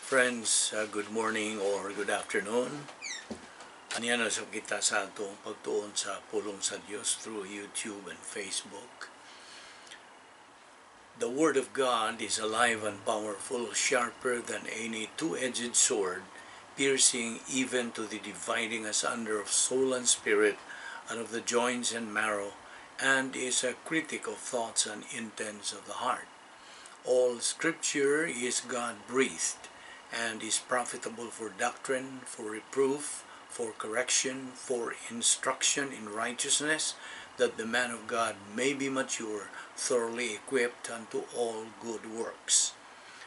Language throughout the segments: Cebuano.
Friends, good morning or good afternoon. Aniya na sa kita sa atong pagtuon sa pulong sa Dios through YouTube and Facebook. The Word of God is alive and powerful, sharper than any two-edged sword, piercing even to the dividing asunder of soul and spirit, and of the joints and marrow, and is a critic of thoughts and intents of the heart. All Scripture is God-breathed, and is profitable for doctrine, for reproof, for correction, for instruction in righteousness, that the man of God may be mature, thoroughly equipped unto all good works.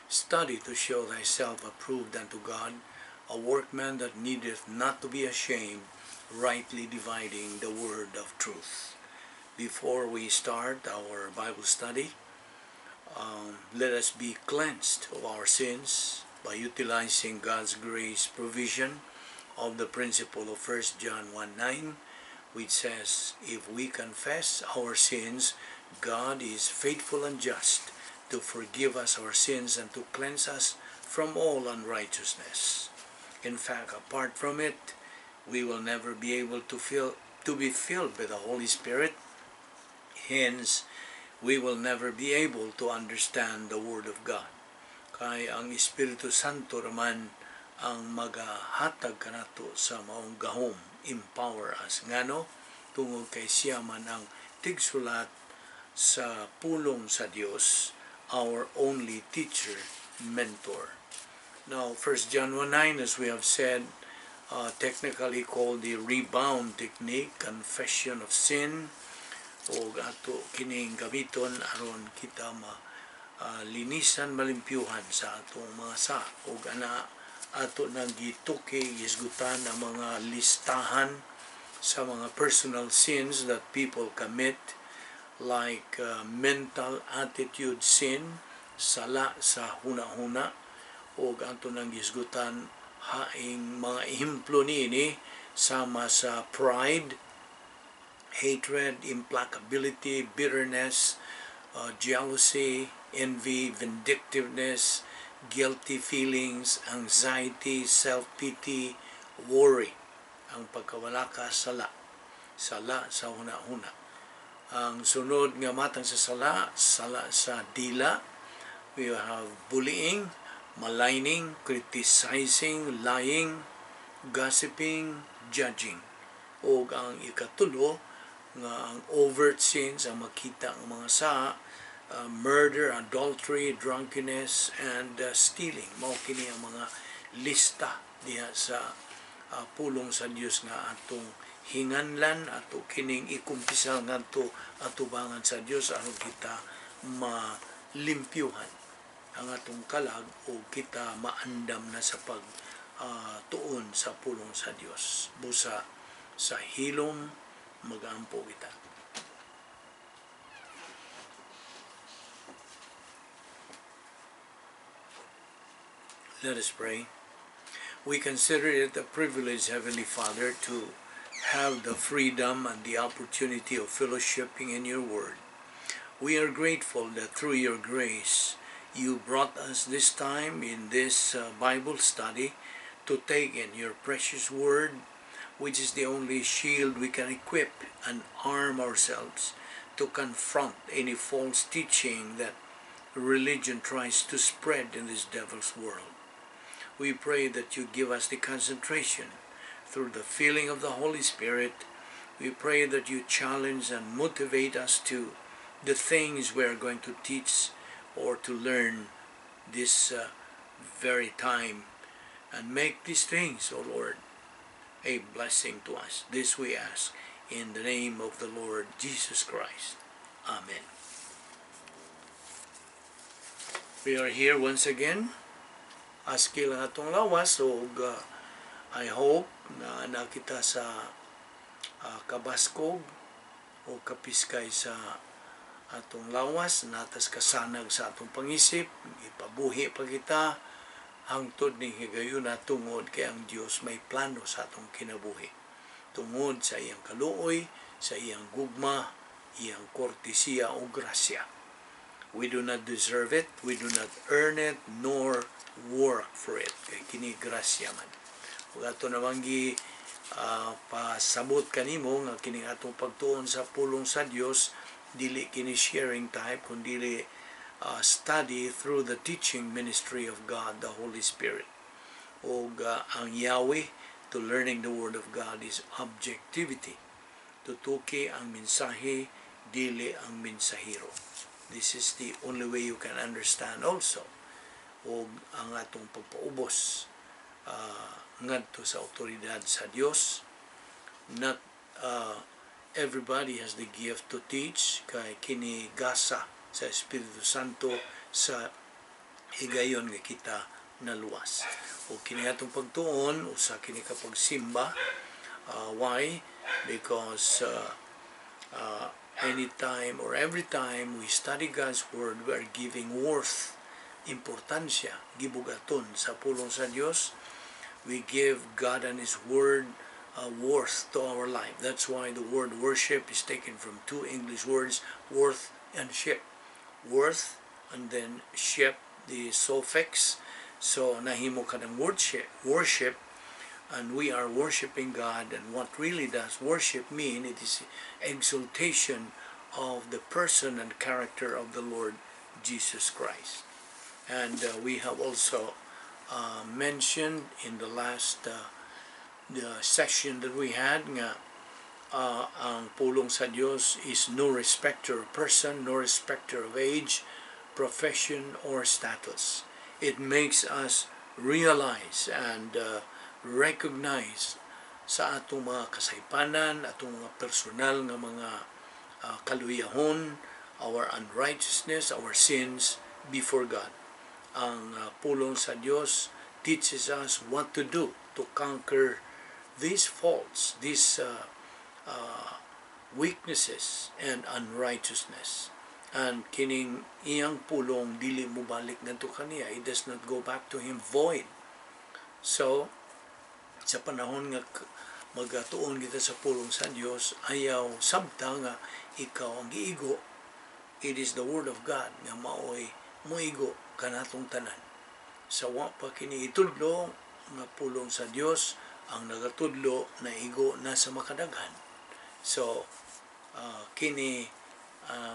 Study to show thyself approved unto God, a workman that needeth not to be ashamed, rightly dividing the word of truth. Before we start our Bible study, let us be cleansed of our sins by utilizing God's grace provision of the principle of 1 John 1:9, which says, if we confess our sins, God is faithful and just to forgive us our sins and to cleanse us from all unrighteousness. In fact, apart from it, we will never be able to be filled by the Holy Spirit. Hence, we will never be able to understand the Word of God. Kay ang Espiritu Santo raman ang magahatag kanato sa maong gahom, empower us. Ngano, tungod kay siya man ang tigsulat sa pulong sa Dios, our only teacher, mentor. Now, 1 John 1:9, as we have said, technically called the rebound technique, confession of sin, o ato kining gamiton aron kita ma linisan, malimpyuhan sa atong mga sa og ana ato nang gituki, gisgutan ang mga listahan sa mga personal sins that people commit, like mental attitude sin, sala sa huna-huna, og ato nang gisgutan haing mga ehemplo niini sama sa pride, hatred, implacability, bitterness, jealousy, envy, vindictiveness, guilty feelings, anxiety, self-pity, worry, ang pagkawala ka sala, sala sa huna-huna. Ang sunod nga matang sa sala, sala sa dila, we have bullying, maligning, criticizing, lying, gossiping, judging. Og ang ikatulo, nga ang overt sins, ang makita ang mga sa, murder, adultery, drunkenness, and stealing. Mao kini ang mga lista diha sa pulong sa Dios nga atong hinganlan, ato kining ikumpisal ngadto atubangan sa Dios aron kita malimpyuhan ang atong kalag o kita maandam na sa pag tuon sa pulong sa Dios. Busa sa hilom mag-ampo kita. Let us pray. We consider it a privilege, Heavenly Father, to have the freedom and the opportunity of fellowshipping in your Word. We are grateful that through your grace, you brought us this time in this Bible study to take in your precious Word, which is the only shield we can equip and arm ourselves to confront any false teaching that religion tries to spread in this devil's world. We pray that you give us the concentration through the filling of the Holy Spirit. We pray that you challenge and motivate us to the things we are going to teach or to learn this very time, and make these things, O Lord, a blessing to us. This we ask in the name of the Lord Jesus Christ. Amen. We are here once again. Askil ang atong lawas, so I hope na nakita sa kabaskog o kapiskay sa atong lawas, natas kasanag sa atong pangisip, ipabuhi pa kita hangtod ning higayuna tungod kay ang Dios may plano sa atong kinabuhi. Tungod sa iyang kaluoy, sa iyang gugma, iyang kortesiya o grasya. We do not deserve it, we do not earn it, nor work for it. grasya man. Ug ato namang gi pasabot kanimo nga kining atong pagtuon sa pulong sa Dios, dili kini sharing type, kundi study through the teaching ministry of God the Holy Spirit. Ug ang Yahweh to learning the Word of God is objectivity. Tutuki ang mensahe, dili ang mensahero. This is the only way you can understand also. Ug ang atong pagpaubos ngadto sa awtoridad sa Dios. Not everybody has the gift to teach, kay kini gasa sa Espiritu Santo sa higayon nga kita naluwas. O kini atong pagtuon usa kini ka pagsimba. Why? Because anytime or every time we study God's Word, we are giving worth, importansya, gibugaton sa pulong sa Dios. We give God and His Word worth to our life. That's why the word "worship" is taken from two English words, "worth" and "ship." Worth and then "ship," the suffix. So nahimo ka ng worship, worship, and we are worshiping God. And what really does worship mean? It is exaltation of the person and character of the Lord Jesus Christ. And we have also mentioned in the last the session that we had nga ang pulong sa Dios is no respecter of person, no respecter of age, profession, or status. It makes us realize and recognize sa atong mga kasaypanan, atong mga personal nga mga kaluyahon, our unrighteousness, our sins before God. Ang pulong sa Dios teaches us what to do to conquer these faults, these weaknesses and unrighteousness. And kining iyang pulong dili mo balik ngadto kaniya. It does not go back to him void. So, sa panahon nga magatuon kita sa pulong sa Dios, ayaw sabta nga ikaw ang giigo. It is the Word of God nga maoy moigo kanatong tanan. Sa wa pa kini itudlo nga pulong sa Dios, ang nagatudlo naigo na sa makadaghan. So kini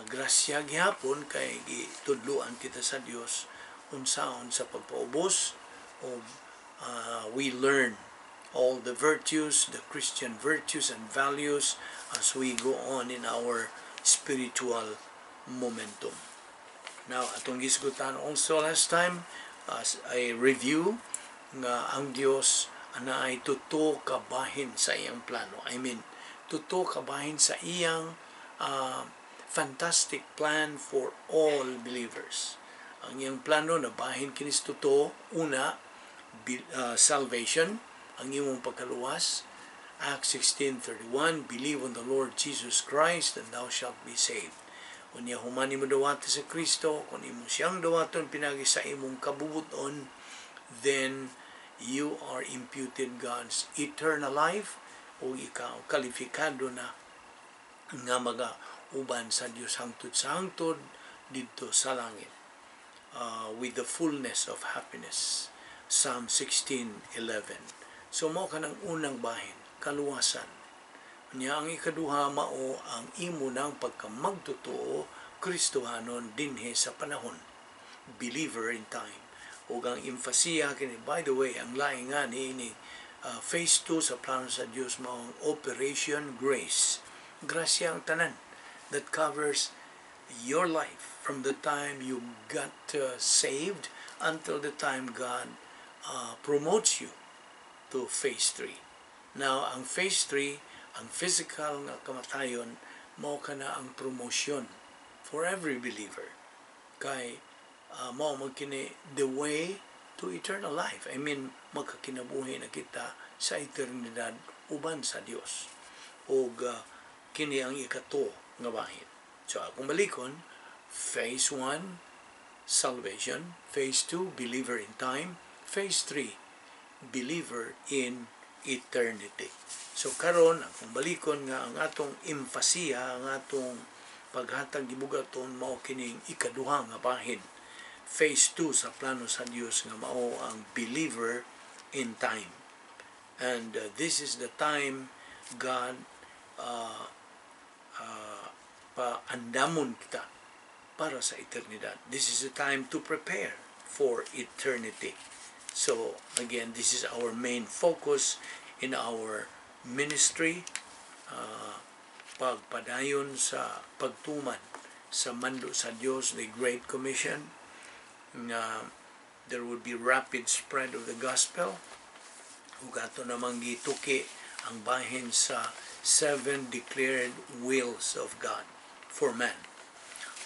grasya gihapon kay gitudloan kita sa Dios unsaon sa pagpaubos o we learn all the virtues, the Christian virtues and values, as we go on in our spiritual momentum. Now, atong gisgutan also last time as a review nga ang Dios anaay tuto ka bahin sa iyang plano. I mean, tuto ka bahin sa iyang fantastic plan for all believers. Ang iyang plano na bahin kini sa tuto, una, salvation, ang imong pagkaluwas. Acts 16:31, "Believe on the Lord Jesus Christ and thou shalt be saved." Unya human nimo dawati sa Kristo, kung imo siyang dawaton pinagi sa imong kabubuton, then you are imputed God's eternal life o ikaw kalifikado na nga maga uban sa Dios hangtod sa hangtod didto sa langit with the fullness of happiness. Psalm 16:11. So mao kanang unang bahin, kaluwasan. Nya ang ikaduha, mao ang imo ng pagkamagtotoo Kristohanon dinhi sa panahon, believer in time. Ug ang emphasis kini, by the way, ang laing nga ni phase 2 sa plano sa Dios mao ang Operation Grace. Grasya ang tanan that covers your life from the time you got saved until the time God promotes you to phase 3. Now, ang phase 3, ang physical nga kamatayon, mao kana ang promotion for every believer. Kay mao man kini the way to eternal life. I mean, magkakinabuhi na kita sa eternidad uban sa Dios. Og kini ang ikatulo nga bahin. So akong balikon, phase 1, salvation. Phase 2, believer in time. Phase 3, believer in eternity. So karon, akong balikon nga ang atong emphasis, ang atong paghatag gibugaton mao kining ikaduha nga bahin. Phase 2 sa plano sa Dios nga mao ang believer in time. And this is the time God paandamon kita para sa eternidad. This is the time to prepare for eternity. So again, this is our main focus in our ministry, pagpadayon sa pagtuman sa mando sa Dios, the Great Commission, nga there would be rapid spread of the gospel ug ato namang gituki ang bahin sa seven declared wills of God for man.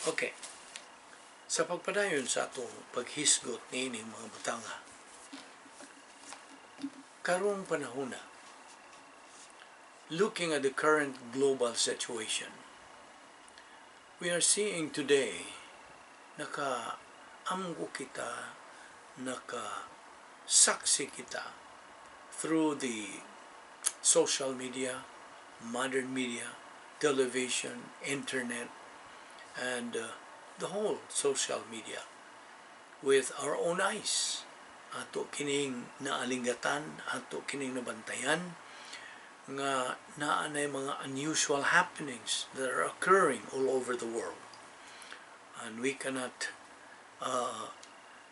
Okay. Sa pagpadayon sa atong paghisgot niining mga butanga, karong panahona, looking at the current global situation, we are seeing today, naka amgo kita, naka saksi kita through the social media, modern media, television, internet, and the whole social media with our own eyes. Ato kining naalingatan, ato kining nabantayan nga naa nay mga unusual happenings that are occurring all over the world. And we cannot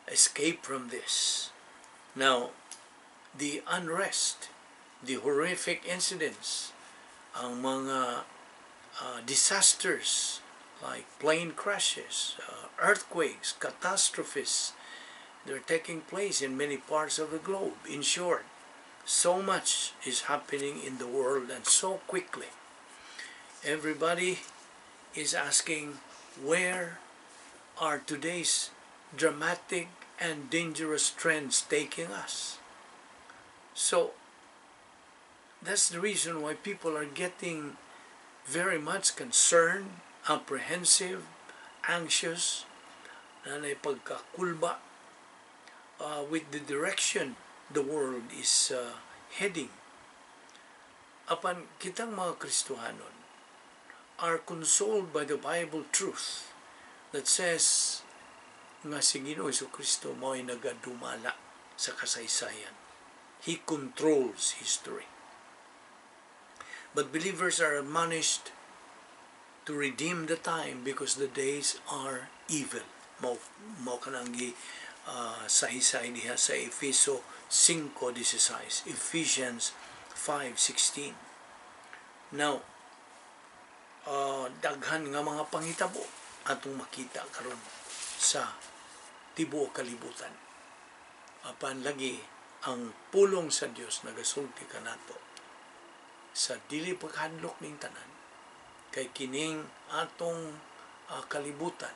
escape from this. Now, the unrest, the horrific incidents, ang mga disasters like plane crashes, earthquakes, catastrophes, they're taking place in many parts of the globe. In short, so much is happening in the world and so quickly. Everybody is asking, where are today's dramatic and dangerous trends taking us? So that's the reason why people are getting very much concerned, apprehensive, anxious, na pagkakulba with the direction the world is heading. Apan kitang mga Kristohanon are consoled by the Bible truth that says nga si Ginoong Kristo mao'y nagadumala sa kasaysayan. He controls history. But believers are admonished to redeem the time because the days are evil. Mao kanang gi sahisay diha sa Efeso 5:16, Ephesians 5:16. Now, daghan nga mga panghitabo atong makita karon sa tibuok kalibutan. Apan lagi ang pulong sa Dios nagasulti kanato sa dili paghadlok ning tanan, kay kining atong kalibutan,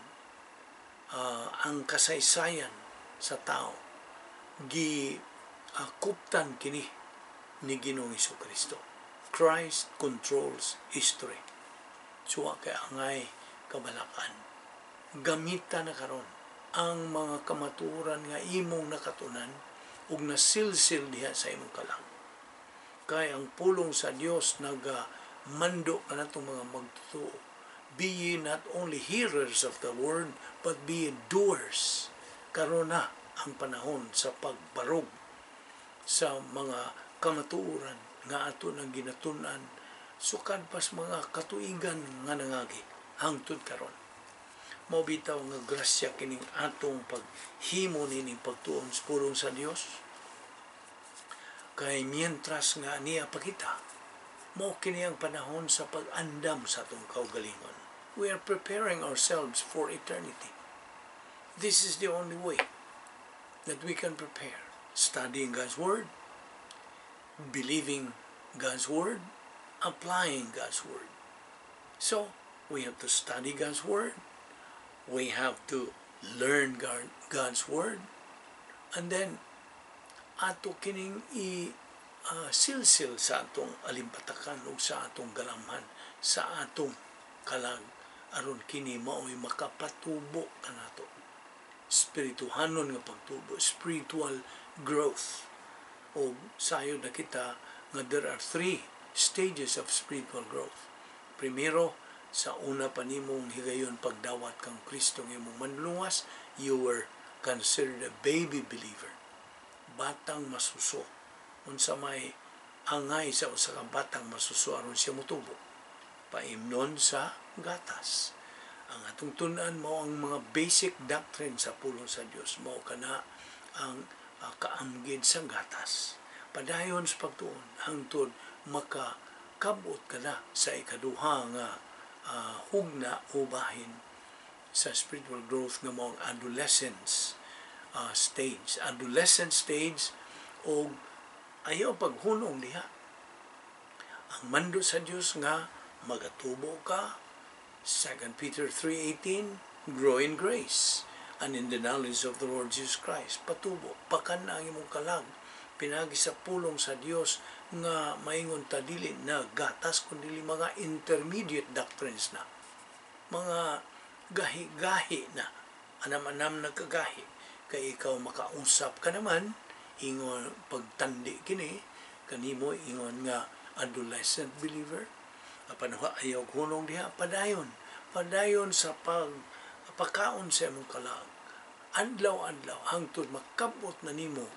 ang kasaysayan sa tao, gi kuptan kini ni Ginoong Kristo. Christ controls history. Suwa kay angay kabalakan. Gamita na karon ang mga kamatuoran nga imong nakatunan ug nasilsil diha sa imong kalag. Kay ang pulong sa Dios naga mando kanatong mga magtotoo. Be ye not only hearers of the word, but be ye doers. Karon na ang panahon sa pagbarog sa mga kamatuoran nga ato nang ginatun-an sukad pas mga katuigan nga nangagi hangtod karon. Mao bitaw nga grasya kining atong paghimo nining pagtuon sa pulong sa Dios, kay mientras nga niya pa kita, mao kini ang panahon sa pag-andam sa atong kaugalingon. We are preparing ourselves for eternity. This is the only way that we can prepare: studying God's Word, believing God's Word, applying God's Word. So, we have to study God's Word, we have to learn God's Word, and then ato kining i silsil sa atong alimpatakan ug sa atong galamhan, sa atong kalag, aron kini mao'y makapatubo kanato, spirituhanon nga pagtubo, spiritual growth. O sayod na kita nga there are three stages of spiritual growth. Primero, sa una pa nimong higayon pagdawat kang Kristo ng imong manluluwas, you were considered a baby believer. batang masuso. Unsa may angay sa usa ka batang masuso aron siya motubo? Paimnon sa gatas. Ang atong tun-an mao ang mga basic doctrine sa pulong sa Dios. Mao kana ang kaamgid sa gatas. Padayon sa pagtuon hangtod makakabot ka na sa ikaduha nga hugna o bahin sa spiritual growth nga mao ang adolescence stage. Adolescent stage, o ayaw paghunong diha. Ang mando sa Dios nga magatubo ka, 2 Peter 3:18, "Grow in grace and in the knowledge of the Lord Jesus Christ." Patubo, pakan ang imong kalag pinagi sa pulong sa Dios nga maingon ta dili na gatas kundi mga intermediate doctrines na. Mga gahi-gahi na, anam-anam na kagahi. Kay ikaw makausap ka naman, ingon pagtandi kini kanimo, ingon nga adolescent believer. Apan ayaw hunong diha, padayon, padayon sa pag pakaon sa imong kalag adlaw-adlaw hangtod makabot na nimo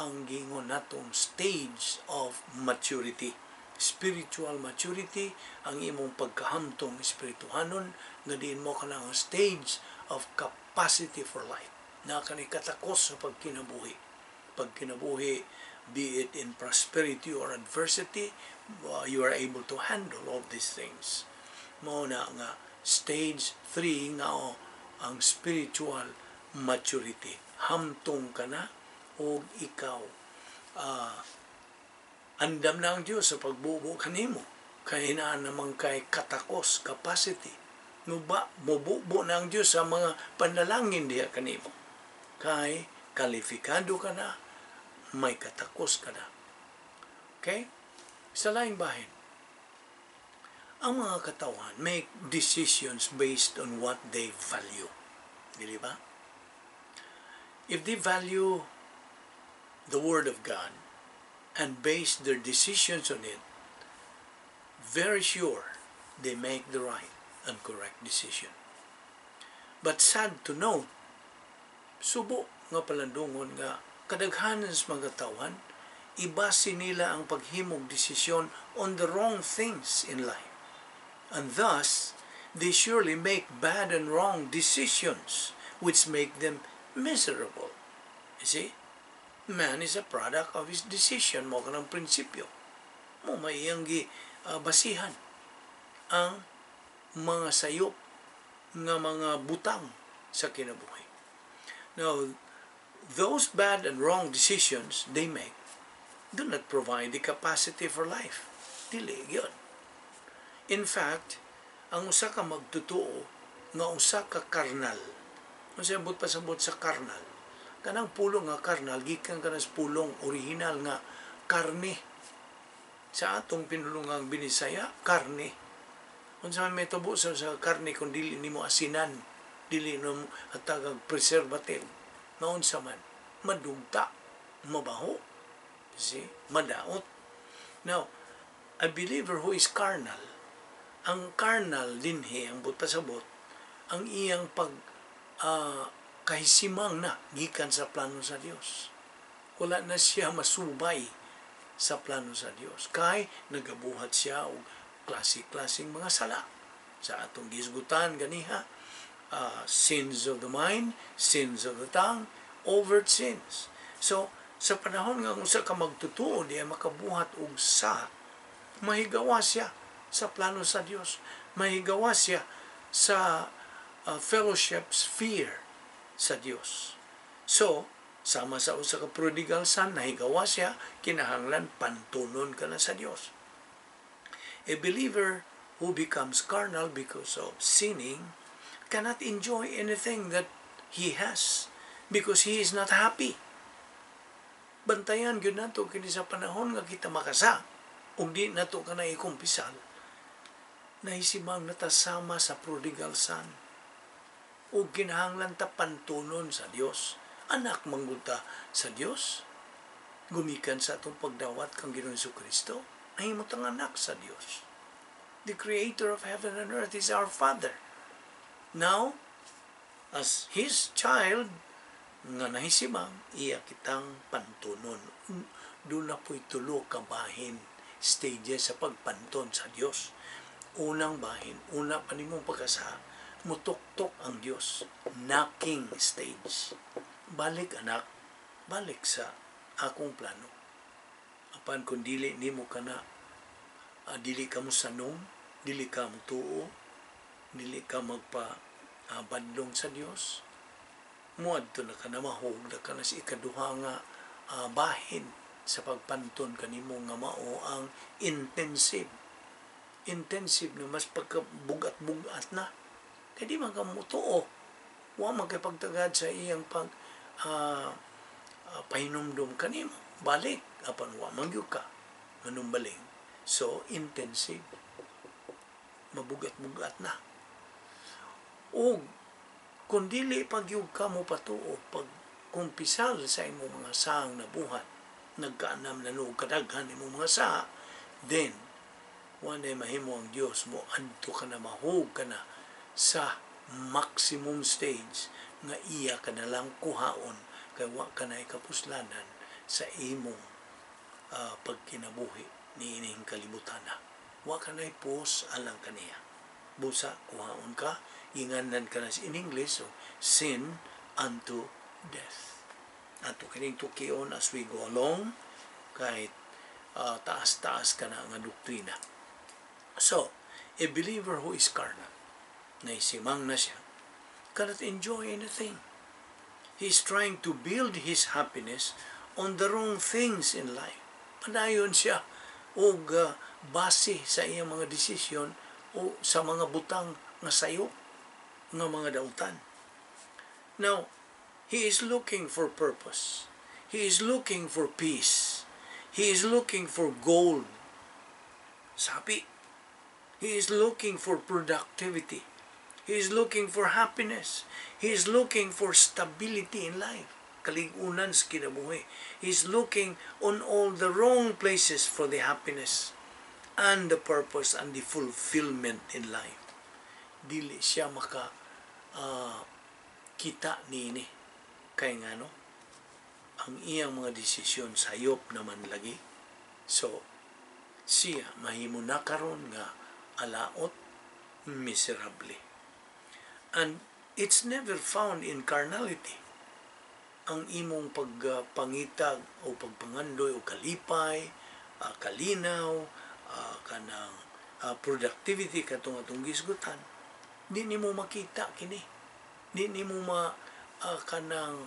ang gingon natong stage of maturity, spiritual maturity, ang imong pagkahamtong espirituhanon nga diin mo kanang stage of capacity for life na kani katakos sa pagkinabuhi. Pagkinabuhi, be it in prosperity or adversity, you are able to handle all these things. Mao na nga stage 3 nga o, ang spiritual maturity. Hamtong ka na o ikaw andam na ang Diyos sa pagbubo kanimo kay naa naman kay katakos, capacity. Muba, mububo na ang Diyos sa mga panalangin diha kanimo kay kalifikado ka na, may katakos ka na. Okay? Sa laing bahin, ang mga katawan make decisions based on what they value. Dili ba? If they value the Word of God and base their decisions on it, very sure they make the right and correct decision. But sad to note, subo nga palandungon nga kadaghanan sa mga tawhan, ibase nila ang paghimog desisyon on the wrong things in life. And thus, they surely make bad and wrong decisions which make them miserable. You see? Man is a product of his decision. Mao kanang prinsipyo. Mao may iyang gi, basihan ang mga sayop nga mga butang sa kinabuhi. Now, those bad and wrong decisions they make do not provide the capacity for life. Dili yun. In fact, ang usa ka magtotoo nga usa ka karnal. Unsa ambot pasabot sa karnal? Kanang pulong nga karnal gikan kana sa pulong original nga karne. Sa atong pinulungang Binisaya, karne. Unsa may tubo sa karne kung dili nimo asinan, dili nimo hatagag preservative? Naunsa man? Madugta, mabaho, see? Madaot. Now, a believer who is carnal, ang carnal dinhi, ang buot pasabot, ang iyang pag kahisimang na gikan sa plano sa Dios. Wala na siya masubay sa plano sa Dios. Kay nagabuhat siya og klase-klaseng mga sala. Sa atong gisgutan ganiha, sins of the mind, sins of the tongue, overt sins. So, sa panahon nga usa ka magtotoo diya makabuhat og sa, mahigawa siya sa plano sa Dios. Mahigawa siya sa fellowship sphere sa Dios. So, sama sa usa ka prodigal son, nahigawa siya, kinahanglan pantunon ka na sa Dios. A believer who becomes carnal because of sinning cannot enjoy anything that he has because he is not happy. Bantayan gyud nato kini sa panahon nga kita makasa ug di nato kana ikumpisal, nahisimang natasama sa prodigal son ug kinahanglan ta pantunon sa Dios. Anak manggod ta sa Dios gumikan sa atong pagdawat kang Ginoong Kristo, nahimo tang anak sa Dios. The Creator of heaven and earth is our Father. Now, as His child, Nga nahisimang iya kitang pantunon. Duna po'y tulo ka bahin, stages sa pagpanton sa Dios. Unang bahin, una pa nimong pagkasa, mutuktok ang Dios. Knocking stage. "Balik, anak, balik sa akong plano." Apan kung dili nimo kana, dili ka mo sanong, dili ka mo tuo, dili ka magpa badlong sa Dios, muadto na ka na, mahug na ka na sa ikaduha nga bahin sa pagpanton kanimo nga mao ang intensive. Intensive na mas pagkabugat-bugat na. Kaya di man ka mutuo. Wa man kay pagtagad sa iyang pag pahinumdum kanimo. "Balik," apan wa man gyud ka manumbaling. So, intensive. Mabugat-bugat na. O kung dili pa gyud ka mo patuo pag kumpisal sa imong mga saang nabuhat, nagkaanam na no kadaghan imong mga saa, then wa na mahimo ang Dios mo, adto ka na, mahug ka na sa maximum stage nga iya ka na lang kuhaon kay wa ka na ikapuslanan sa imong pagkinabuhi niining kalibutan na. Wa ka na pus alang kaniya. Busa kuhaon ka, inganan ka na in English, so sin unto death. Ato kining tukion as we go along kahit taas-taas ka na nga doktrina. So, a believer who is carnal, naisimang na siya, cannot enjoy anything. He is trying to build his happiness on the wrong things in life. Padayon siya og base sa iyang mga desisyon o sa mga butang nga sayo nga mga dautan. Now, he is looking for purpose. He is looking for peace. He is looking for gold. Sabi, he is looking for productivity. He is looking for happiness. He is looking for stability in life. Kaligunan sa kinabuhi. He is looking on all the wrong places for the happiness and the purpose and the fulfillment in life. Dili siya maka kita niini. Kay ngano, ang iyang mga desisyon sayop naman lagi. So, siya mahimo na karon nga alaot, miserable. And it's never found in carnality. Ang imong pagpangitag o pagpangandoy o kalipay, kalinaw, kanang productivity katong atong gisgutan, di nimo makita kini. Di nimo ma kanang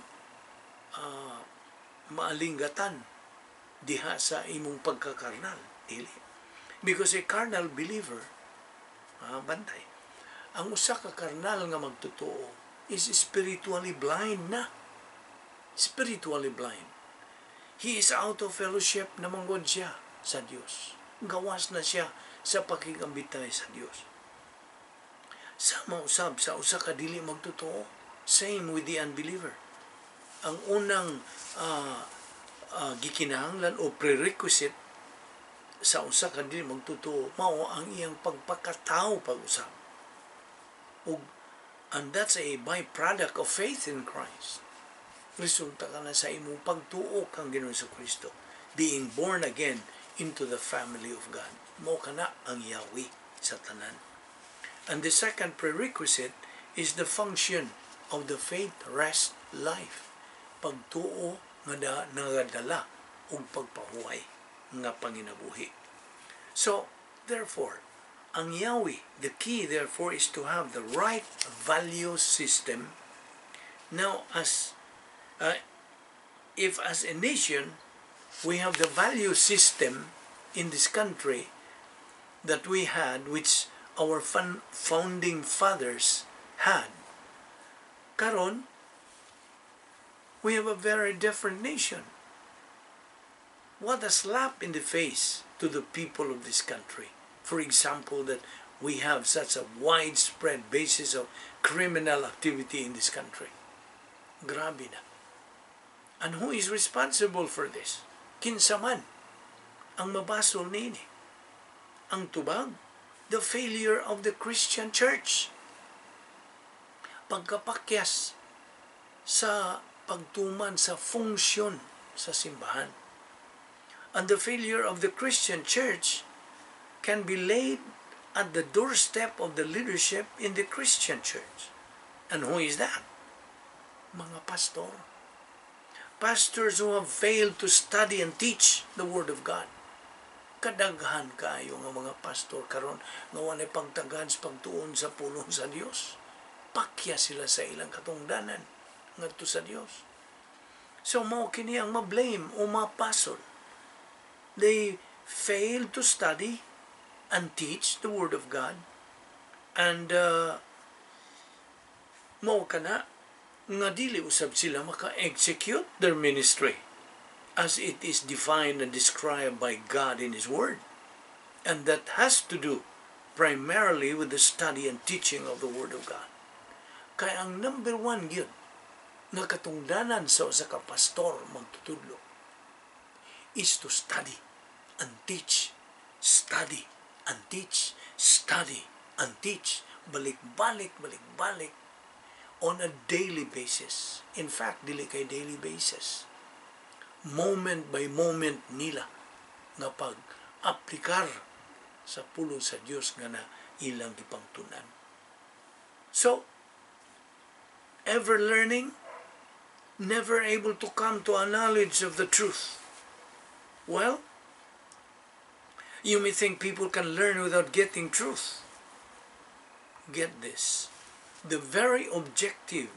maalinggatan diha sa imong pagkakarnal. Dili. Because a carnal believer, bantay, ang usa ka karnal nga magtotoo is spiritually blind na. Spiritually blind. He is out of fellowship na manggod siya sa Dios. Gawas na siya sa pakigambitay sa Dios. Sama usab sa usa ka dili magtotoo. Same with the unbeliever. Ang unang gikinahanglan o prerequisite sa usa ka dili magtotoo mao ang iyang pagpakatao pag-usab. Ug and that's a byproduct of faith in Christ. Resulta ka na sa imong pagtuo kang Ginoong Kristo, being born again into the family of God. Mao kana ang yawi sa tanan. And the second prerequisite is the function of the faith rest life. Pagtuo nga nagadala og pagpahuway nga panginabuhi. So, therefore, ang yawi, the key therefore is to have the right value system. Now, as if as a nation we have the value system in this country that we had, which our founding fathers had, karon we have a very different nation. What a slap in the face to the people of this country. For example, that we have such a widespread basis of criminal activity in this country. Grabe na. And who is responsible for this? Kinsa man ang mabasol niini? Ang tubag, the failure of the Christian Church. Pagkapakyas sa Pagtuman sa funksyon sa simbahan. And the failure of the Christian church can be laid at the doorstep of the leadership in the Christian church. And who is that? Mga pastor. Pastors who have failed to study and teach the Word of God. Kadaghan kaayo nga mga pastor karon nga walay pagtagad sa pagtuon sa pulong sa Dios. Pakya sila sa ilang katungdanan ngadto sa Dios. So mao kini ang ma-blame o mapasol. They failed to study and teach the Word of God, and mao kana nga dili usab sila maka-execute their ministry as it is defined and described by God in His Word. And that has to do primarily with the study and teaching of the Word of God. Kay ang number one gyud nga katungdanan sa usa ka pastor magtutudlo is to study and teach, study and teach, study and teach, balik-balik, balik-balik on a daily basis. In fact, dili kay daily basis. Moment by moment nila nga pag-aplikar sa pulong sa Dios nga na ilang gipangtunan. So, ever learning, never able to come to a knowledge of the truth. Well, you may think people can learn without getting truth. Get this. The very objective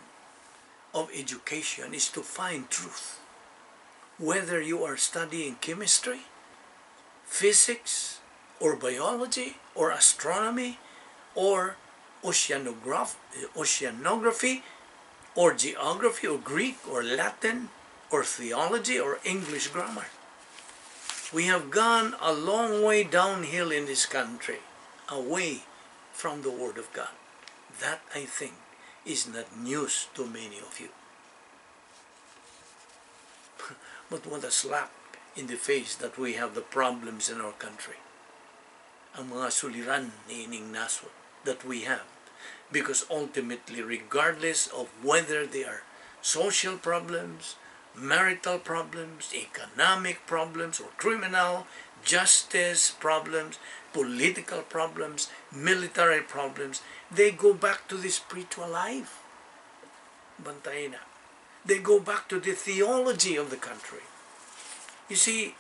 of education is to find truth. Whether you are studying chemistry, physics, or biology, or astronomy, or oceanography, or geography, or Greek, or Latin, or theology, or English grammar. We have gone a long way downhill in this country, away from the Word of God. That, I think, is not news to many of you. But what a slap in the face that we have the problems in our country. Ang mga suliran niining nasod that we have. Because ultimately, regardless of whether they are social problems, marital problems, economic problems, or criminal justice problems, political problems, military problems, they go back to the spiritual life. Bantay na. They go back to the theology of the country. You see,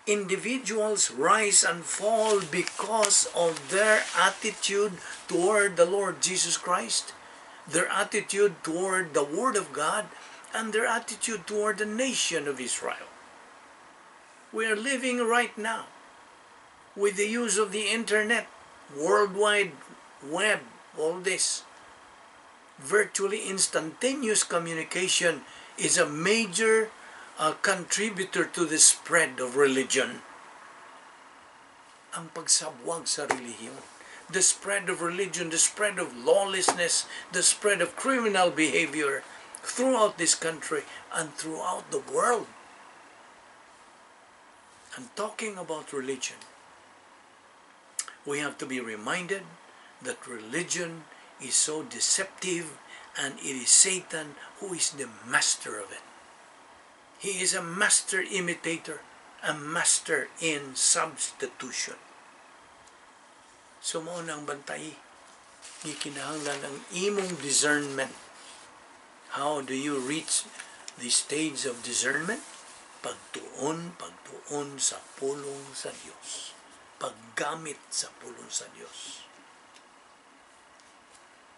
individuals rise and fall because of their attitude toward the Lord Jesus Christ, their attitude toward the Word of God, and their attitude toward the nation of Israel. We are living right now with the use of the internet, World Wide Web, all this. Virtually instantaneous communication is a major contributor to the spread of religion. Ang pagsabwag sa relihiyon. The spread of religion, the spread of lawlessness, the spread of criminal behavior throughout this country and throughout the world. And talking about religion, we have to be reminded that religion is so deceptive, and it is Satan who is the master of it. He is a master imitator, a master in substitution. So mao nang bantay, gikinahanglan ang imong discernment. How do you reach the stage of discernment? Pagtuon, pagtuon sa pulong sa Dios. Paggamit sa pulong sa Dios.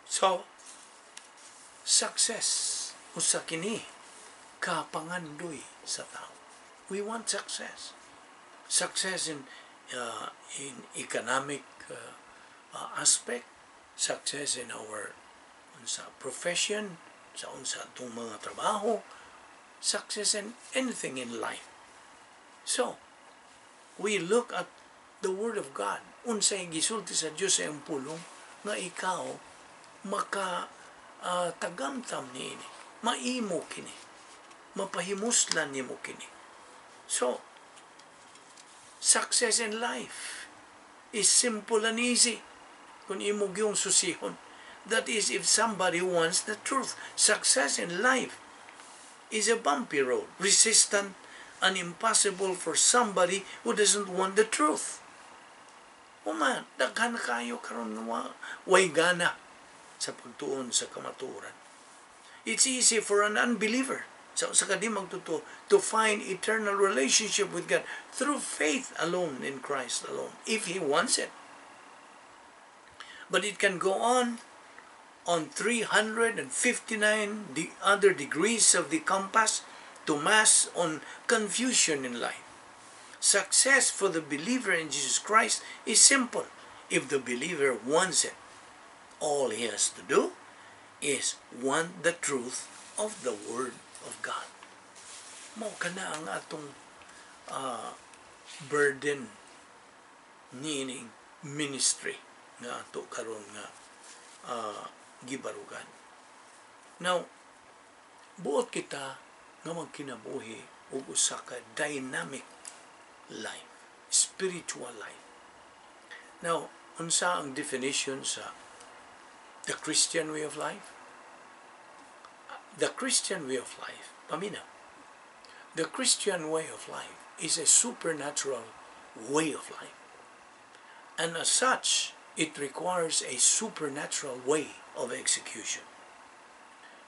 So, success usa kini ka pangandoy sa tao. We want success. Success in economic aspect, success in our unsa profession, sa unsa atong mga trabaho, success in anything in life. So, we look at the Word of God. Unsay gisulti sa Dios sa iyang pulong nga ikaw maka tagamtam niini, maimo kini, mapahimuslan nimo kini. So, success in life is simple and easy kung imo gyung susihon. That is, if somebody wants the truth. Success in life is a bumpy road, resistant and impossible for somebody who doesn't want the truth. Uman, daghan kayo karon nga way gana sa pagtuon sa kamatuoran. It's easy for an unbeliever, sa di magtotoo, to find eternal relationship with God through faith alone in Christ alone, if he wants it. But it can go on 359 the other degrees of the compass to mass on confusion in life. Success for the believer in Jesus Christ is simple. If the believer wants it, all he has to do is want the truth of the Word of God. Mao kana ang atong burden niining ministry nga ato karon nga gibarugan. Now, buot kita nga magkinabuhi og usa ka dynamic life, spiritual life. Now, unsa ang definition sa the Christian way of life? The Christian way of life, paminaw. The Christian way of life is a supernatural way of life. And as such, it requires a supernatural way of execution.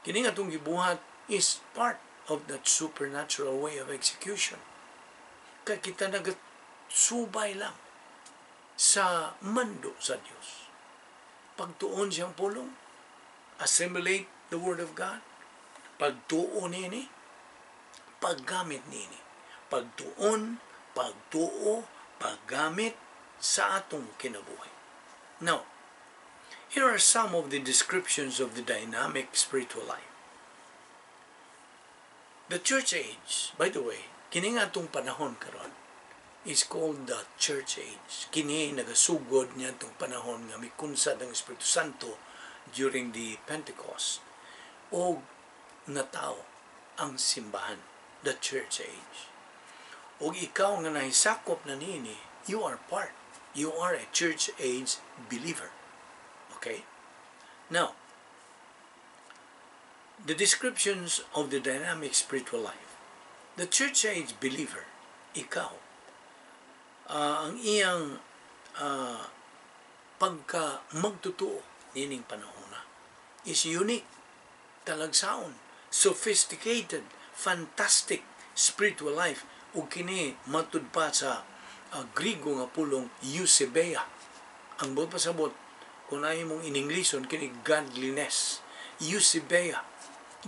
Kini nga atong gibuhat is part of that supernatural way of execution. Kay kita nagsubay lang sa mando sa Dios. Pagtuon siyang pulong, assimilate the Word of God, pagtuo nini, paggamit nini. Pagtuon, pagtuo, paggamit sa atong kinabuhi. Now, here are some of the descriptions of the dynamic spiritual life. The church age, by the way, kini nga atong panahon karon is called the church age. Kini nagasugod niya itong panahon nga mikunsad ang Espiritu Santo during the Pentecost. O natao ang simbahan, the church age. O ikaw nga nahisakop na niini, you are part. You are a church age believer. Okay? Now, the descriptions of the dynamic spiritual life. The church age believer, ikaw, ang iyang pagka magtotoo nining panahon na is unique, talagsaon, sophisticated, fantastic spiritual life ug kini matud pa sa Grigo nga pulong eusebeia. Ang buot pasabot kung ay mong iningleson kini, godliness. Eusebeia,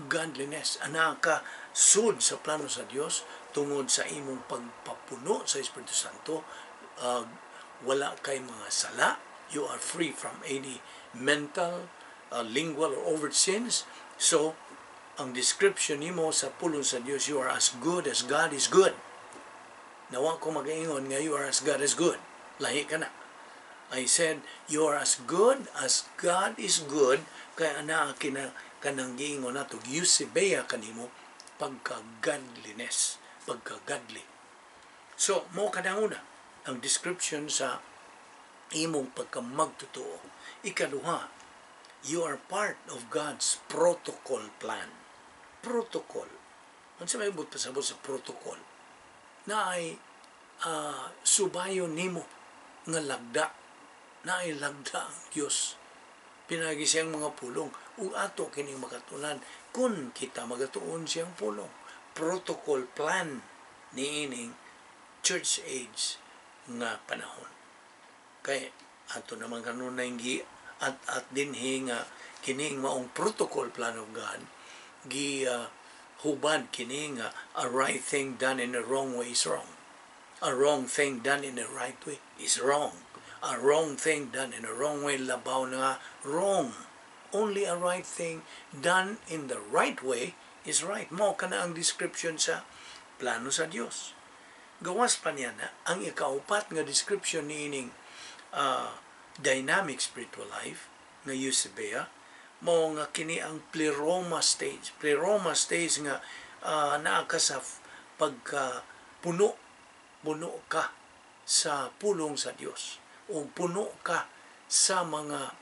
godliness. Ana ka sud sa plano sa Dios tungod sa imong pagpapuno sa Espiritu Santo, wala kay mga sala, you are free from any mental, lingual or overt sins. So, ang description nimo sa pulong sa Dios, you are as good as God is good. Nawa ko magaingon nga you are as God is good. Lahi ka na. I said, you are as good as God is good, kaya ana kina kanang giingon nato, eusebeia kanimo pagka-godliness, pagka-godly. So, mo kada una ang description sa imong pagkamagtotoo. Ikaduha, you are part of God's protocol plan. Protocol. Unsa may buot pasabot sa protocol? Na ay subayon nimo nga lagda, na ay lagda ang Dios pinagi siyang mga pulong ug ato kining makatunan kung kita magatuon siyang pulong. Protocol plan niining church age nga panahon, kay ato naman kanunay gi at dinhi nga kining maong protocol plan of God gi hubad kini nga a right thing done in the wrong way is wrong, a wrong thing done in the right way is wrong, a wrong thing done in the wrong way labaw na wrong. Only a right thing done in the right way is right. Mao kana ang description sa plano sa Dios. Gawas pa niya na ang ikaupat nga description niining dynamic spiritual life nga eusebeia, mo nga kini ang pleroma stage. Pleroma stage nga naa ka sa pagka puno, puno ka sa pulong sa Dios o puno ka sa mga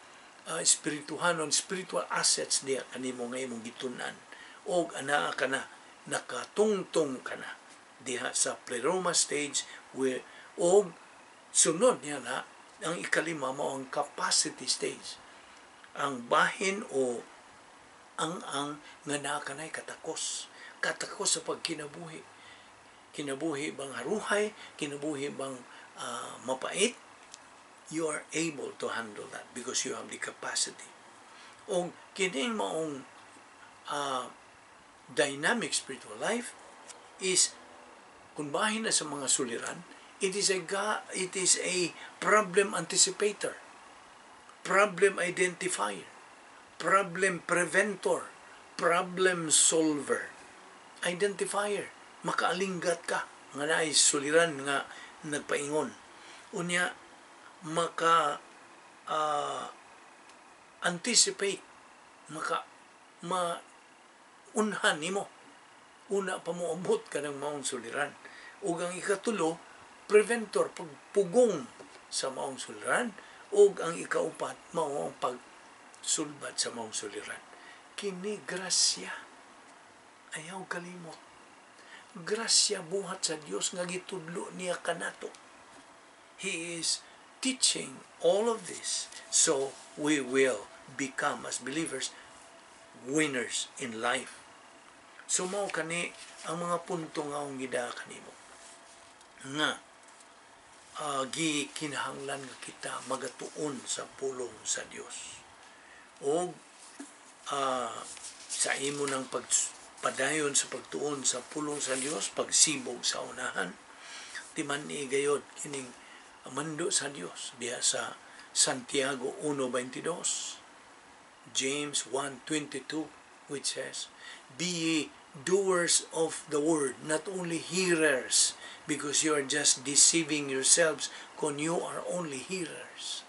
espirituhanon, spiritual assets diha kanimo nga imong gitun-an og anaa ka na, nakatungtong ka na diha sa pleroma stage where, og sunod niya na ang ikalima, mao ang capacity stage, ang bahin o ang nga naa kanay katakos, katakos sa pagkinabuhi. Kinabuhi bang haruhay, kinabuhi bang mapait, you are able to handle that because you have the capacity. O kining maong dynamic spiritual life is kung bahin na sa mga suliran, it is a problem anticipator, problem identifier, problem preventor, problem solver, identifier. Makaalinggat ka nga naay suliran nga nagpaingon. Unya maka anticipate, maka ma unhan nimo una pa mo abot ka ng maong suliran. Ug ang ikatulo, preventor, pagpugong sa maong suliran. Ug ang ikaupat, mao ang pagsulbad sa maong suliran. Kini grasya. Ayaw kalimot, grasya buhat sa Dios nga gitudlo niya kanato. He is teaching all of this so we will become, as believers, winners in life. So mao kani ang mga punto nga akong gidaa kanimo nga gikinahanglan nga kita magatuon sa pulong sa Dios og sa imo ng pagpadayon sa pagtuon sa pulong sa Dios, pagsibog sa unahan. Timan ni gayod kining mando sa Dios diha sa Santiago 1:22, James 1:22, which says, "Be ye doers of the word, not only hearers, because you are just deceiving yourselves kung you are only hearers."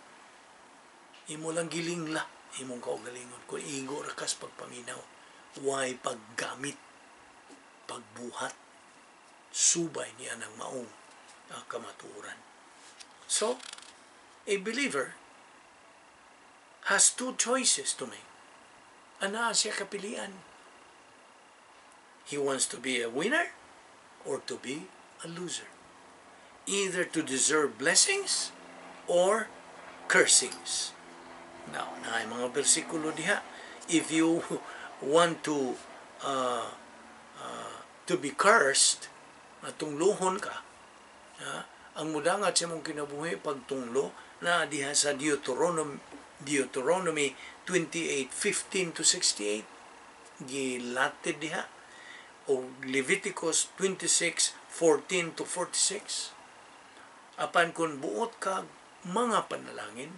Imo lang gilingla imong kaugalingon kung igo ra kas pagpaminaw, way paggamit, pagbuhat subay niya ng maong kamatuoran. So a believer has two choices to make. Anaa siya kapilian. He wants to be a winner or to be a loser. Either to deserve blessings or cursings. Now, naay mga bersikulo diha. If you want to be cursed, natunglohon ka, ha? Ang mudangat sa imong kinabuhi pagtunglo na diha sa Deuteronomy 28:15 to 68, gilatid diha, o Leviticus 26:14 to 46. Apan kung buot ka mga panalangin,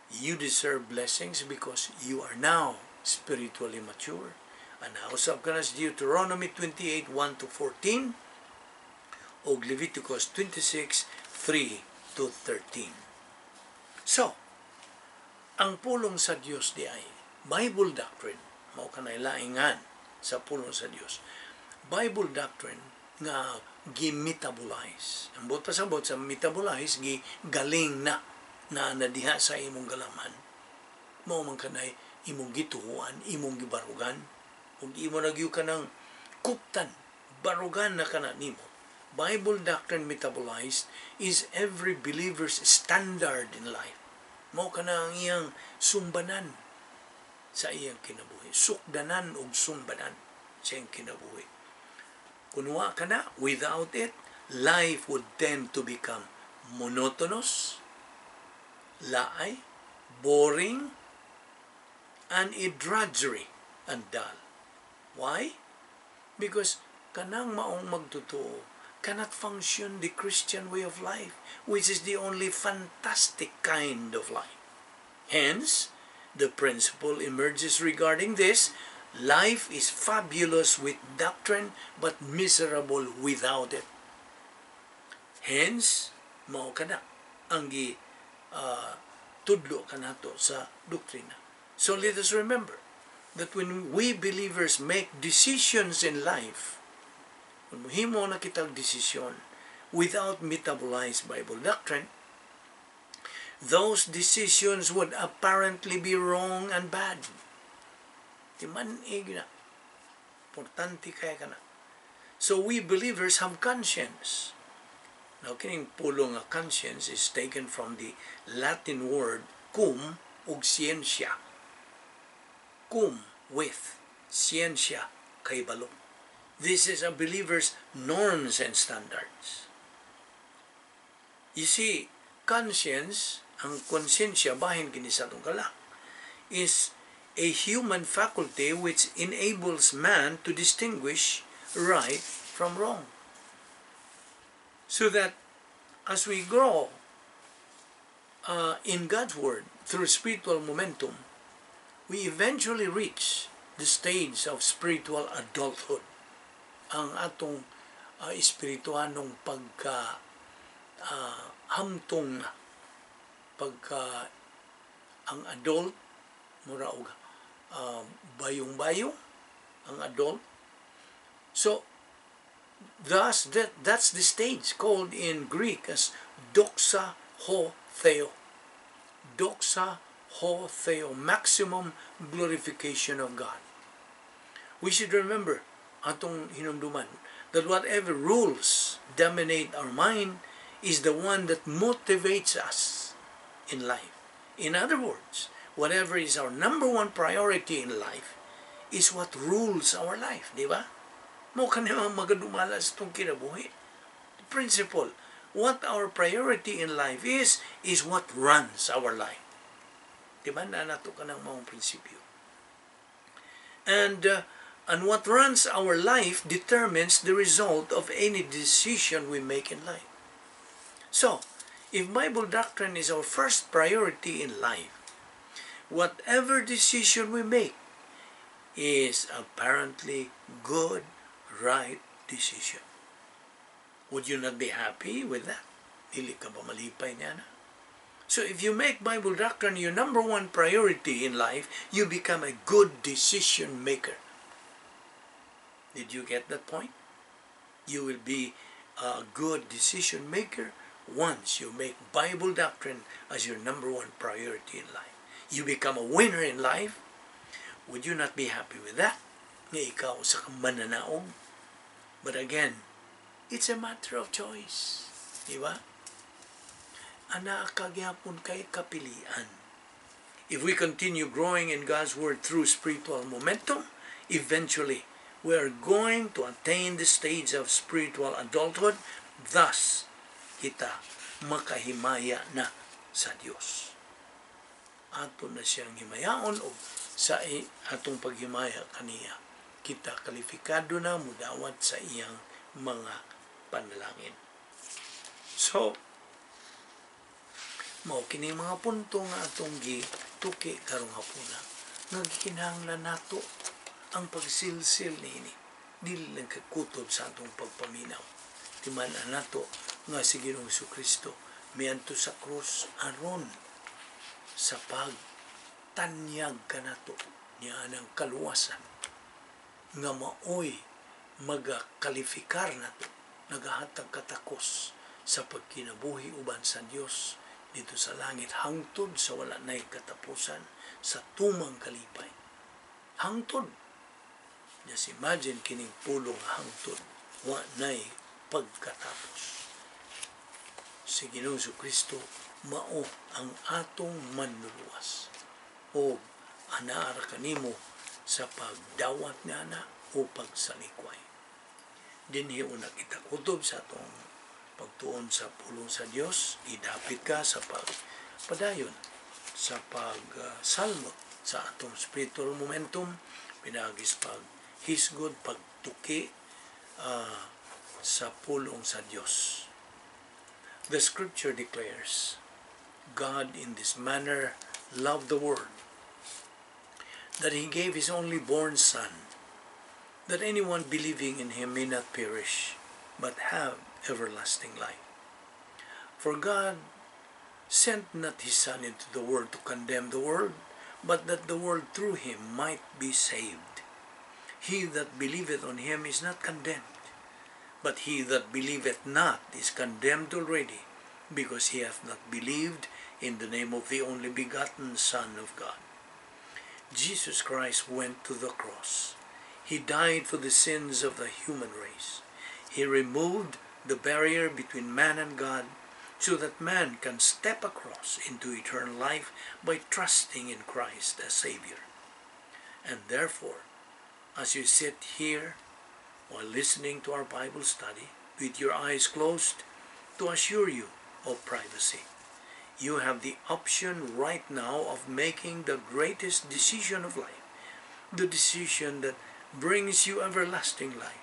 you deserve blessings because you are now spiritually mature. And usab ka na sa Deuteronomy 28:1 to 14 o Leviticus 26:3 to 13. So, ang pulong sa Dios di ay Bible doctrine, mao kanay laingan sa pulong sa Dios. Bible doctrine nga gi-metabolize. Ang buot pasabot sa metabolize, gi galing na na na diha sa imong galaman. Mao man kanay imong gituhuan, imong gibarugan, ug imo na gyud kanang kuptan, barugan na kana nimo. Bible doctrine metabolized is every believer's standard in life. Mao kana ang iyang sumbanan sa iyang kinabuhi. Sukdanan og sumbanan sa iyang kinabuhi. Kung wa ka na, without it, life would tend to become monotonous, laay, boring, and a drudgery and dull. Why? Because kanang maong magtotoo cannot function the Christian way of life, which is the only fantastic kind of life. Hence, the principle emerges regarding this: life is fabulous with doctrine, but miserable without it. Hence, mao kana ang gi tudlo kanato sa doktrina. So let us remember that when we believers make decisions in life, kung muhimo na kitag desisyon without metabolized Bible doctrine, Those decisions would apparently be wrong and bad. Timan-ig na. Importante kaayo kana. So we believers have conscience. Now, kining pulong nga conscience is taken from the Latin word cum ug scientia. Cum, with, scientia, kahibalo. This is a believer's norms and standards. You see, conscience, ang konsensya, bahin kini sa atong kalak, is a human faculty which enables man to distinguish right from wrong. So that as we grow in God's Word through spiritual momentum, we eventually reach the stage of spiritual adulthood. Ang atong espirituanong pagka hamtong na pagka ang adult, mura og bayong-bayong ang adult. So thus that's the stage called in Greek as doxa ho theo, doxa ho theo, maximum glorification of God. We should remember, atong hinumduman, that whatever rules dominate our mind is the one that motivates us in life. In other words, whatever is our number one priority in life is what rules our life, di ba? Mao kani mga magadumala sa atong kinabuhi. The principle, what our priority in life is what runs our life. Di ba? Naa nato kanang mga prinsipyo. And what runs our life determines the result of any decision we make in life. So, if Bible doctrine is our first priority in life, whatever decision we make is apparently good, right decision. Would you not be happy with that? Dili ka ba malipay niana? So if you make Bible doctrine your number one priority in life, you become a good decision maker. Did you get that point? You will be a good decision maker once you make Bible doctrine as your number one priority in life. You become a winner in life. Would you not be happy with that? Nga ikaw usa ka mananaog. But again, it's a matter of choice. Di ba? Anaa ka gyapon kay kapilian. If we continue growing in God's Word through spiritual momentum, eventually we are going to attain the stage of spiritual adulthood. Thus, kita makahimaya na sa Dios. Ato na siyang himayaon o sa atong paghimaya kaniya, kita kalifikado na mudawat sa iyang mga panalangin. So, mao kini mga punto nga atong gituki karong hapuna nga gikinahanglan nato ang pagsilsil niini, dili lang kakutob sa atong pagpaminaw. Timan-an nato nga si Ginoong Kristo miadto sa krus aron sa pagtanyag kanato niya ng kaluwasan nga maoy magakalifikar nato, nagahatag katakos sa pagkinabuhi uban sa Dios didto sa langit hangtod sa wala nay katapusan sa tumang kalipay. Hangtod. Just imagine kining pulong hangtod, wa nay pagkatapos. Si Ginoong Kristo mao ang atong manluluwas o anaa ra kanimo sa pagdawat niana o pagsalikway. Dinhi una kita kutob sa atong pagtuon sa pulong sa Dios. Idapit ka sa pagpadayon sa pagsalmot sa atong spiritual momentum pinaagi sa paghisgod, pagtuki sa pulong sa Dios. The scripture declares, "God in this manner loved the world, that he gave his only born Son, that anyone believing in him may not perish, but have everlasting life. For God sent not his Son into the world to condemn the world, but that the world through him might be saved. He that believeth on him is not condemned, but he that believeth not is condemned already, because he hath not believed In the name of the only begotten Son of God. Jesus Christ went to the cross. He died for the sins of the human race. He removed the barrier between man and God so that man can step across into eternal life by trusting in Christ as Savior. And therefore, as you sit here while listening to our Bible study with your eyes closed to assure you of privacy, you have the option right now of making the greatest decision of life, the decision that brings you everlasting life,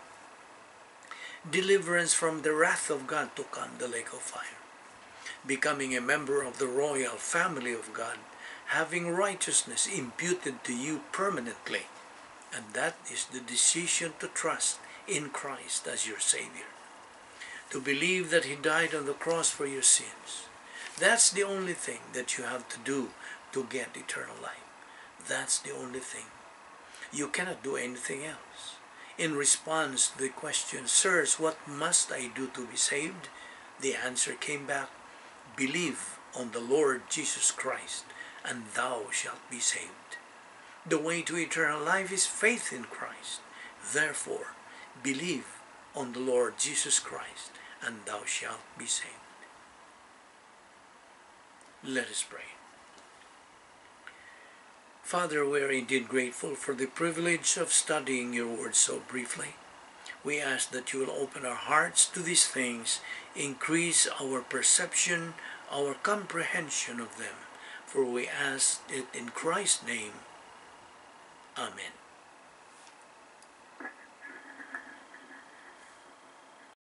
deliverance from the wrath of God to come, the lake of fire, becoming a member of the royal family of God, having righteousness imputed to you permanently. And that is the decision to trust in Christ as your Savior, to believe that He died on the cross for your sins. That's the only thing that you have to do to get eternal life. That's the only thing. You cannot do anything else. In response to the question, "Sirs, what must I do to be saved?" the answer came back, "Believe on the Lord Jesus Christ, and thou shalt be saved." The way to eternal life is faith in Christ. Therefore, believe on the Lord Jesus Christ, and thou shalt be saved. Let us pray. Father, we are indeed grateful for the privilege of studying your word so briefly. We ask that you will open our hearts to these things, increase our perception, our comprehension of them, for we ask it in Christ's name. Amen.